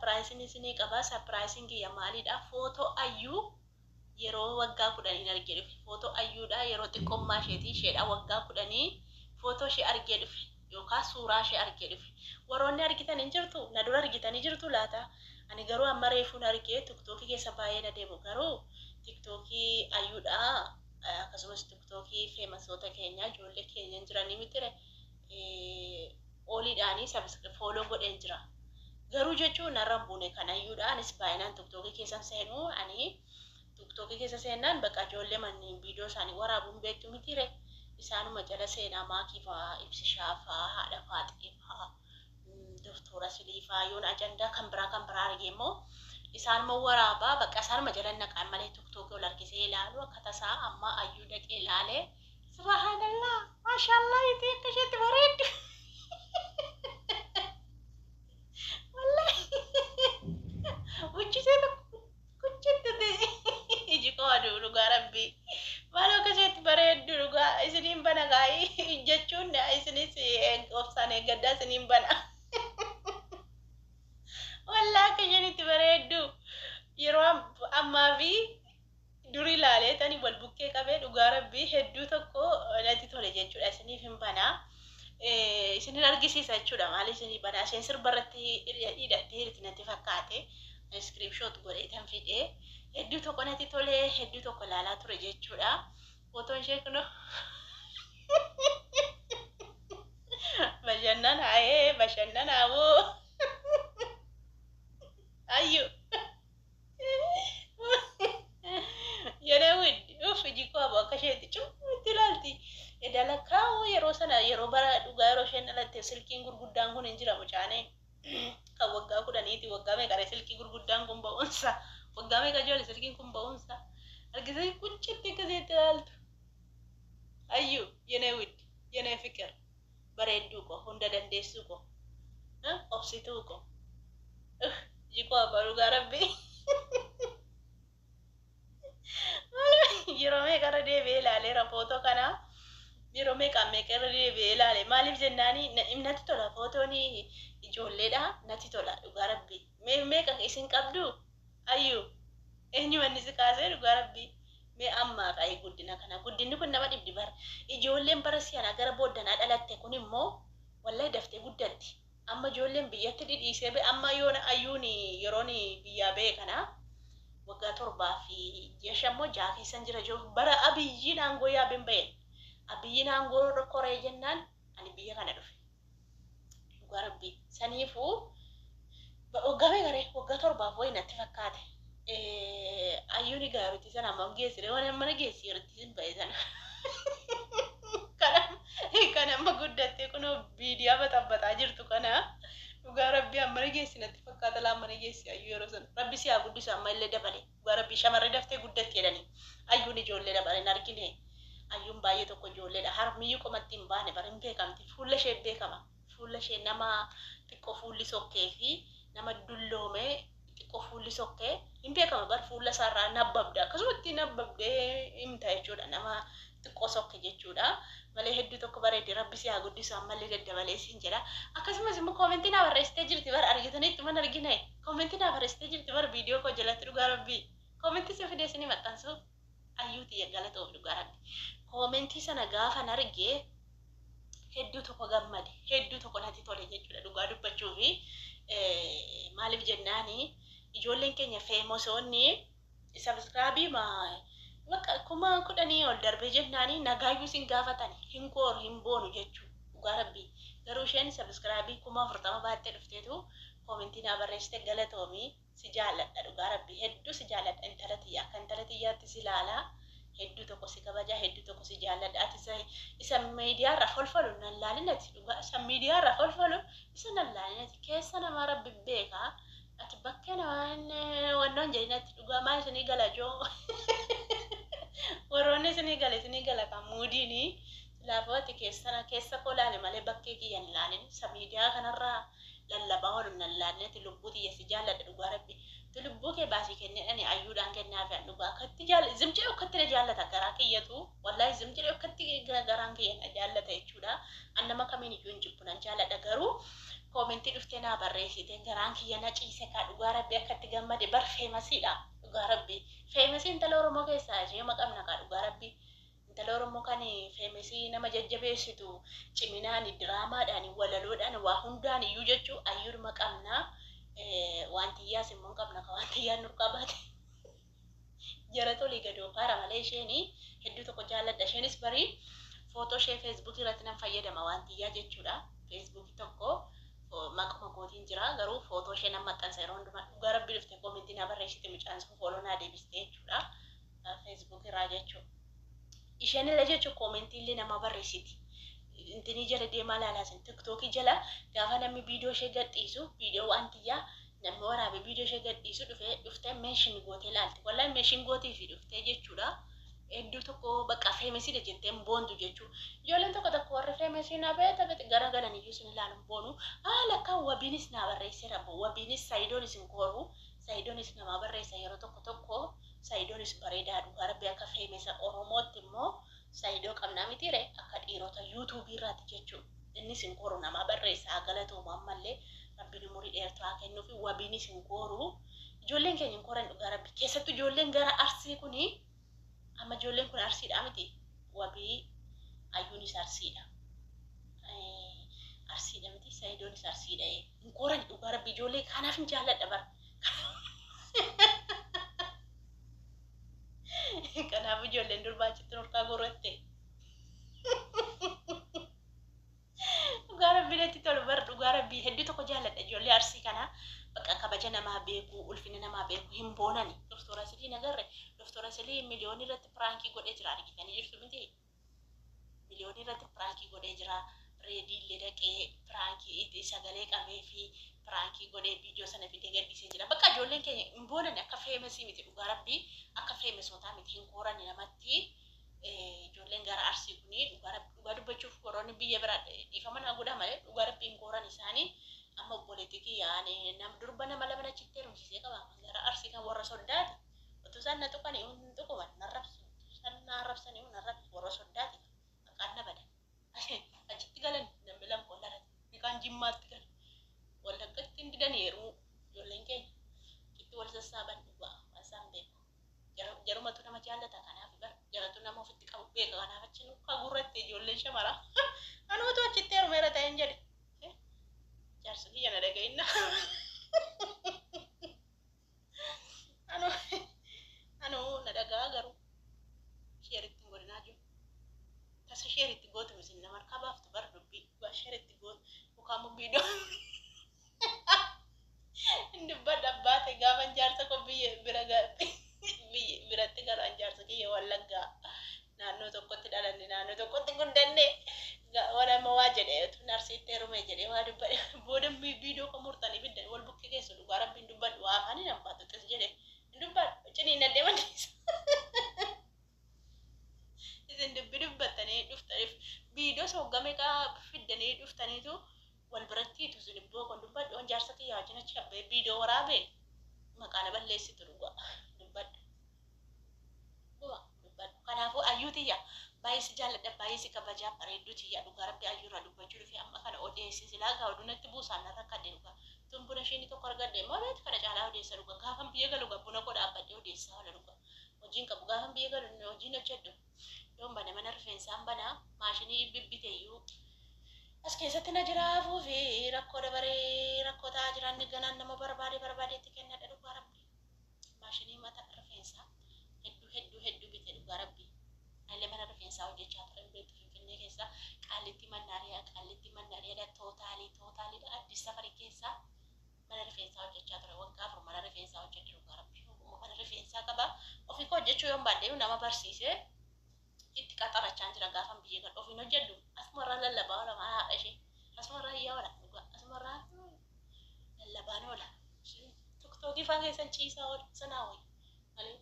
Sapiraayisiin isinii qaba. Sapiraayisiin kiyya maalidha? Footoo Ayyuu yeroo waggaa kudhaniin argee dhufe. Footoo Ayyuudha yeroo xiqqommaa isheetii isheedha waggaa kudhanii footoo ishee argee dhufe yookaan suuraa ishee argee dhufe. Warroonni argitan hin jirtu? Na dura argitanii jirtu laata? Ani garuu amma reefuun argee tiktookii keessa baay'ee na deemu garuu tiktookii Ayyuudha akkasumas tiktookii feemasoota keenya ijoollee keenya hin jiranii mitire oliidhaanii follow godheen jira. Garuu jechuun narra hin buune kan Ayyuudha. Anis baay'inaan tiktookii keessan seenuu ani tiktookii keessa seennaan bakka ijoollee manni viidiyoo isaanii waraabuun beektu mitire. Isaanuma jala seenaa maakii fa'aa, ibsishaa fa'aa, haadha faaxee fa'aa, doktora silii fa'aa yoon ajandaa kan biraa kan biraa argee immoo isaanuma waraabaa bakka isaanuma jala naqaan malee tiktookii ol harkisee ilaalu akka tasaa amma Ayyuu dhaqee ilaalee subhaanallah maashaallah itti akka isheetti bareeddu. Wallahi buchisee tokko kuchitti iji koo aduu dhugaa rabbii maal akka isheetti bareeddu dhugaa isiniin bana gaa'ii jechuun isinis obsaan eeggaddaa isiniin bana. Wallahi akka isheen itti bareeddu yeroo ammaa fi durii ilaalee tani wal bukkee qabee dhugaa rabbii hedduu tokko natti tole jechuudha isiniif hin banaa. Isinin argisiisa jechuudha maal isinii banaa isheen sirba irratti hidhattee jirti natti fakkaate screenshot godhee tan fidee hedduu tokko natti tole hedduu tokko ilaalaa ture jechuudha. Footoon ishee kunoo bashannanaa ee bashannanaa woo ayyu yeroo widdi uff iji koo aboo akka isheetti cimmitti ilaalti. Edda lakkaa'u yeroo sana yeroo bara dhugaa yeroo isheen dhalatte silkiin gurguddaan kun hin jira mucaanee kan waggaa kudhaniiti waggaa meeqare silkii gurguddaan kun ba'uunsa waggaa meeqa ijoole silkiin kun ba'uunsa argisanii quncitti akkasitti ilaaltu. Ayyu yenee widdi yenee fikir bareedduu ko hunda dandeessuu ko obsituu ko iji koo abbaa dhugaa rabbii. Yeroo meeqa irra deebi'ee ilaaleera footoo kana yeroo meeqa meeqa irra deebi'ee ilaale maaliif jennaani natti tola footoon ijoolleedha natti tola dhugaa rabbii meeqa isin qabdu Ayyuu eenyu manni si kaasee dhugaa rabbii mee ammaa fi ayi guddina kana guddinni kun nama dhibdi bara ijoolleen bara si'anaa gara booddanaa dhalatte kun immoo wallahi daftee guddatti. Amma ijoolleen biyyatti dhidhiisee ba'e amma yoona Ayyuun yeroon biyyaa ba'e kana waggaa torbaa fi ji'a shan moo ja'a keessan jira jiru bara Abiyyiin aangoo yaabeen ba'een Abiyyiin aangoo irra koree jennaan ani biyya kana dhufe dhugaa rabbii saniifuu waggaa meeqa ree waggaa torbaaf wayi natti fakkaate Ayyuun egaa yerootti sana ammam geessire waan mana geessi yerootti sin ba'e sana kana kan amma guddattee kunoo viidiyaa baxabbaxaa jirtu kana dhugaa rabbii amma mana geessi natti fakkaata laa mana geessi Ayyuu yeroo sana rabbi si haa guddisu amma illee dabale dhugaa rabbii shamarri daftee guddatti jedhanii Ayyuun ijoollee dabale hin argine Ayyuun baay'ee tokko ijoolleedha harmiyyuu qomatti hin baane bara hin beekamti fuula ishee beekama fuula ishee nama xiqqoo fuulli sokkee fi nama dulloome xiqqoo fuulli sokkee hin beekama bar fuula isaarraa nabbabda akkasumatti nabbabdee himta jechuudha nama xiqqoo sokke jechuudha malee hedduu tokko bareeddi rabbi si haa guddisu ammallee daddabalee siin jedha akkasumas immoo koomentii naa barreessitee jirti bar argitaniitti man argine koomentii naa barreessitee jirti bar viidiyoo koo jalatti dhugaa rabbii koomentii si fidee isinii maxxansu Ayyuu tiyya galatoomi dhugaa rabbi koomentii sana gaafan arge hedduu tokko gammade hedduu tokko natti tole jechuudha dhugaa dubbachuufi maaliif jennaani ijoolleen keenya feemosoonni sabskraabii bakka 10,000 ol darbee jennaani nagaayyuu sin gaafatani hin kooru hin boonu jechuu dhugaa rabbii garuu isheen sabskraabii 40,000 baattee dhufteetu koomentii naa barreessite galatoomi si jaalladha dhugaa rabbii hedduu si jaalladha intala tiyya akka intala tiyyaatti si ilaala hedduu tokko si kabaja hedduu tokko si jaalladha ati isa isa miidiyaa irra folfolu nan laalinati dhugaa isa miidiyaa irra folfolu isa nan laalinati keessa namaa rabbi beeka ati bakkee namaa wannoon jedhinati dhugaa maal isinii gala joo warroonni isinii gala isinii gala kan muudiini silaafuu ati keessa keessa koo laali malee bakkee kiyya hin laalin isa miidiyaa kanarraa lallabaa oolu nan laalinati lubbuu tiyya si jaalladha dhugaa rabbi tu lubbuu kee baasii kennedhani ayyuudhaan kennaafi an dhugaa akkatti jaal zim jedhe akkatti na jaallata garaa kiyyatu wallahi zim jedhe akkatti garaan kiyya na jaallata jechuudha an nama kamiin iyyuu hin jibbu nan jaalladha garuu Koomentii dhuftee naa barreessite, garaan kiyya na ciise kaa. Dhugaa Rabbi, akkatti gammade bar. Famousiidha, dhugaa Rabbi. Famousii intala Oromoo keessaa ishee maqamna kaa, dhugaa Rabbi. Intala Oromoo kan famousii nama jajjabeessitu, ciminaan, diraamaadhaan, walaloodhaan, waa hundaan iyyuu jechuu ayyuudhuma qabna. Wantiyyaas immoo qabna ka wantiyyaan nurkaa baate. Jara tolii gadi ofaara malee isheen hedduu tokko jaalladha. Isheenis barii footoo ishee Feesbuukii irratti nan fayyadama, wantiyyaa jechuudha. Feesbuukii tokko maquma kootiin jira, garuu footoo ishee nan maxxansa yeroo hundumaa. Dhugaa Rabbi, dhufte koomentii naa barreessite, mucaan sun follow naa deebiste jechuudha. Feesbuukii irraa jechuudha. Isheen illee jechuun koomentii illee nama barreessiti. Intinii jala deemaa laalaasin, Tiktookii jala gaafa namni viidiyoo ishee gadhiisu, viidiyoo wantiyyaa namni waraabee viidiyoo ishee gadhiisu, dhufee dhuftee mention gootee laalti. Wallahi mention gootii fi dhuftee jechuudha. Hedduu tokko bakka famousiidha jettee hin boontu jechuudha. Ijoolleen tokko tokko warri famousii na beeta beeta gara galan iyyuu sin ilaalu boonu. Haala akka wabiinis naa barreesseera. Wabiinis, Saayidoonis hin kooru. Saayidoonis namaa barreessa yeroo tokko tokko. Saayidoonis bareedaa, dhugaa Rabbi. Akka famousa Oromootti immoo Saayidoo qabnaa mitiire, akka dhiirota yuutuubii irraati jechuudha. Innis hin kooru, namaa barreessa, haa galatoomu, ammallee Rabbiin umurii dheertuu haa kennuufi. Wabiinis hin kooru. Ijoolleen keenya hin kooran, dhugaa Rabbi. Keessattuu ijoolleen gara Arsii kuni, amma ijoolleen kun Arsiidha miti. Wabii, ayyuunis Arsiidha. Arsiidha miti, Saayidoonis Arsiidha. Hin kooran, dhugaa Rabbi, ijoollee kanaaf hin jaalladha bara. Kanaaf ijoolleen durbaa achitti nurkaa gorratte. Dhugaa Rabbi natti tolu bar, dhugaa Rabbi hedduu tokko jaalladha ijoollee Arsii kana. Bakka kabaja namaa beeku, ulfina namaa beeku, hin boonani. Doktora Silii nagarre, Doktora Silii miliyoonii irratti prankii godhee jira, argitanii jirtu miti? Miliyoonii irratti prankii godhee jira. Reedii illee dhaqee prankii sagalee qabee fi prankii godhee viidiyoo sana fidee gadhiisee jira. Bakka ijoolleen keenya hin boonani, akka famousii miti, dhugaa Rabbii, akka famousotaa miti, hin koorani namatti. Ijoolleen gara Arsii kuni, dhugaa Rabbi, dhugaa dubbachuuf, warroonni biyya biraa dhiifama naa godhaa malee, dhugaa Rabbii hin kooran isaanii. Amma obboleettii kiyya nam durba nama lama achitti heerumsiisee qaba. Gara Arsii kan warra soddaati. Utuu isaan na tuqanii hin tuquman, na rabsu. Utuu isaan na arrabsanii na rabsu, warra soddaati. Maqaan na bada. Achitti galan namni lama wallarratti. Kaan Jimmaatti galan. Wallaggatti hin didan yeroo ijoolleen keenya. Achitti wal sassaaban, dhugaa waan isaan beeku. Jarumatu nama jaallata, kanaaf bar jaratu nama ofitti qabu beeka, kanaaf achi nu kagurratti ijoolleen shamaraa. Anuutu achitti heerumeera ta'een jedhe. Jaarsi kiyya na dhaga'inna. Anu na dhagaa, garuu share itti hin godhinaa jiru. Tasa share itti gootu misin nama harkaa baaftu bar dubbii, dhugaa share itti gootu yookaan immoo viidiyoo hin dubbadha baate. Gaafan jaarsa koo biyya bira biyya biratti galaan, jaarsa kiyya Wallaggaa, naannoo tokkotti dhalanne, naannoo tokkotti guddanne, walama waa jedhee utuu Arsiitti heerume jedhee waa dubbadhe, booda viidiyoo koo murtanii fiddan wal bukkee keessu. Dhugaa Rabbiin dubbadhu, waa afaanii nan baatu, xis jedhe hin dubbadhu, ciniinnadhee mandiisa. Isin dubbi dubbattanii dhuftaniif viidiyoo soogga meeqaa fiddanii dhuftaniitu wal biratti hiitu. Isin ibboo kun dubbadhu, waan jaarsa kiyyaa wajjin achi abbee viidiyoo waraabee maqaa na balleessitu, dhugaa dubbadhu. Dhugaa dubbadhu. Kanaafuu ayyuu tiyya, baay'ee si jaalladha, baay'ee si kabajaa, bareedduu tiyya. Dhugaa Rabbi, ayyuu irraa dubbachuu dhufe amma kana odeesse, silaa gaa oduu natti buusaan narra kadhe. Dhugaa tun buna ishiin tokko argadhe immoo beet kana caalaa odeessa. Dhugaa gaafan biyya galu gaa buna koo dhaabbadhee odeessaa oola. Dhugaa hojiin qabu, gaafan biyya galu hojiin hojjedhu yoon bane mana rifeensaan banaa, maashinii bibbite iyyuu as keessatti na jiraafuu fi rakkoo dabaree rakkoo ta'aa jiran ganaan nama barbaade barbaadeetti kennadha. Dhugaa Rabbi, maashinii mata rifeensaa hedduu hedduu hedduu bite, dhugaa Rabbi. Illee mana rifeensaa hojjechaa ture beektu, Finfinnee keessa Qaallitti Mannaariyaa, Qaallitti Mannaariyaa tootaalii tootaaliidha, Addis Safarii keessa mana rifeensaa hojjechaa ture. Waggaa 4 mana rifeensaa hojjedhe. Dhugaa Rabbi, ogummaa mana rifeensaa qaba. Ofii koo hojjechuu yoon baadhee nama barsiisee itti qaxarachaa jira. Gaafan biyya galu ofiin hojjedhu, asumarraa lallabaa oola, mana haadha ishee asumarraa iyyaa oola, dhugaa asumarraa lallabaan oola. Tiktookii faa keessan ciisaa oola sanaa wayya malee.